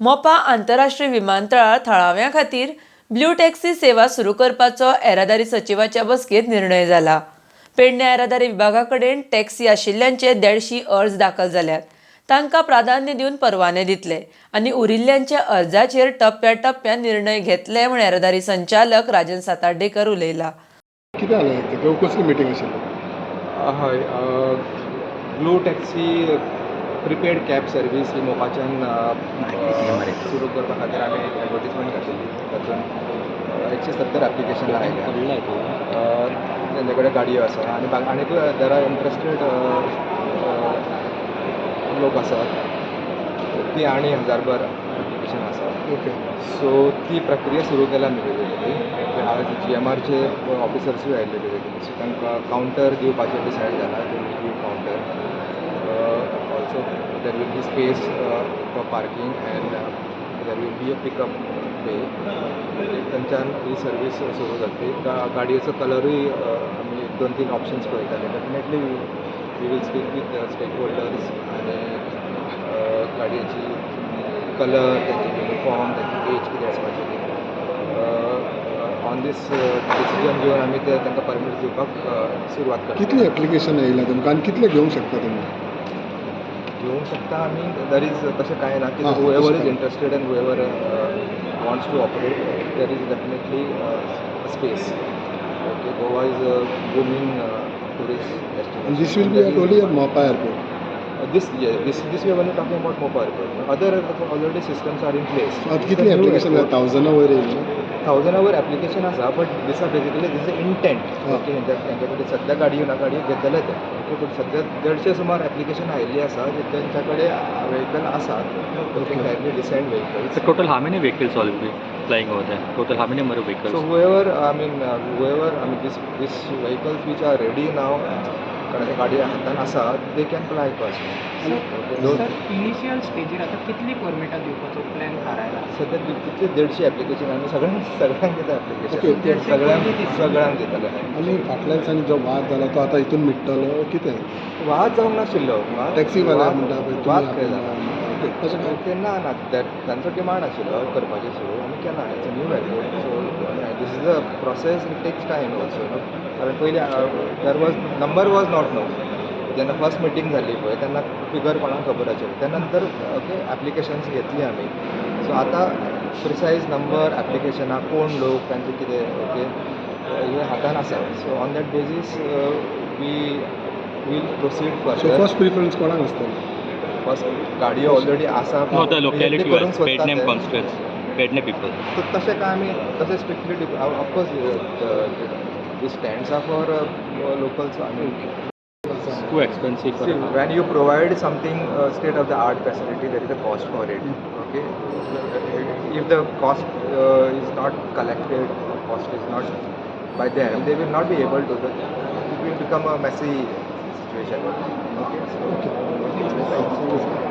मोपा आंतरराष्ट्रीय विमानतळार थळाव्यां खातीर ब्ल्यू टॅक्सी सेवा सुरू करपाचो येरादारी सचिवाच्या बसकेंत निर्णय जाला. पेडणे येरादारी विभागा कडेन टॅक्सी आशिल्ल्यांचे 150 अर्ज दाखल जाल्यात. तांकां प्राधान्य दिवन परवाने दितले आनी उरिल्ल्यांच्या अर्जाचेर टप्प्या टप्प्यान निर्णय घेतले म्हूण येरादारी संचालक राजन सातार्डेकर उलयला. कितें जालें ते कसली मिटींग आशिल्ली? हय, blue taxi prepaid cab service ही मोपाच्यान सुरू करपा खातीर आमी एक एडवर्टीजमेंट घातिल्ली. तातूंत 170 एप्लिकेशनां आयल्या. तेंचे कडेन गाडयो आसा आनी आनीकूय there are interested लोक आसात. ती आनी हजारभर एप्लिकेशन आसा. सो ती प्रक्रिया सुरू केल्या आमी बेजिकली. आज जीएमआरचे ऑफिसर्सूय आयिल्ले बेजिकली. सो तांकां कावंटर दिवपाचें डिसायड जाला. They will give counter. Also, there will be space for parking and there will be a pickup bay. थंयच्यान ही सर्वीस सुरू जातली. गाडयेचो कलरूय आमी एक दोन तीन ऑप्शन्स पळयताले. Definitely we will speak with stakeholders आनी गाडयेची कलर, तेंचे युनिफॉर्म, तेंची एज कितें आसपाची ती, ऑन these decision घेवन आमी ते तांकां परमीट दिवपाक सुरवात करतले. कितले एप्लिकेशन येयला तुमकां आनी कितले घेवंक शकता तुमी? घेवंक शकता आमी, there is तशें कांय ना की whoever is interested and whoever wants to operate, there is definitely space, okay? Goa is a booming tourist And this will be at only at Mopa Airport? This, yeah, this we are only talking about Mopa Airport. Other already systems are in place. आतां कितले application, थावजंडा वयर येयले? थावजंडा वयर application आसा, but this are basically, this is intent. Okay, हेंच्या कडेन सद्या गाडयो ना, गाडयो घेतले ते, ओके? पूण सद्या 150 सुमार एप्लिकेशन आयिल्ली आसा, तेंच्या कडेन व्हेकल आसा, okay, fairly decent vehicles. So total how many vehicles will be flying over there? Total how many more vehicles? So whoever, I mean, whoever, I mean, this vehicles which are ready now, कोणाच्या गाडी हातान आसा, they can apply first, okay? Sir, initial स्टेजीर आतां कितली परमिटां दिवपाचो plan थारायला? सद्या तितले 150 एप्लिकेशन आमी सगळ्यांक दिता एप्लिकेशन, सगळ्यांक सगळ्यांक दितले. आनी फाटल्या दिसांनी जो वाद जाला तो आतां हितून मिट्टलो कितें? वाद जावंक नाशिल्लो. टॅक्सीवाले म्हणटा पळय. वाद खंय जाला? ओके, तशें काय? ओके, ना ना, तांचो डिमांड आशिल्लो करपाचें सुरू, आमी केला. It's a new airport, so this is a process, it takes time also न्हू. कारण पयलीं there was number was not known. जेन्ना फर्स्ट मिटींग जाल्ली पळय, तेन्ना फिगर कोणाक खबर आशिल्ली. त्या नंतर, ओके, एप्लिकेशन्स घेतली आमी. सो आतां प्रिसायज नंबर, एप्लिकेशनां, कोण लोक, तांचे कितें, ओके, हे हातान आसा. So on that basis we will proceed so further. First preference कोणाक आसतली? फर्स्ट गाडयो ऑलरेडी आसा. No, the locality करूंक was सोदता Pednem ते. Constituents, Pedne people. तर तशें काय आमी तशें strictly, of course the stands are for locals, I mean. It's too expensive for See, when you provide something state of the art facility, there is a cost for it. Okay, if the cost is not collected, or cost is not by them, they will not be able to. It will become a messy situation. Okay. So, okay.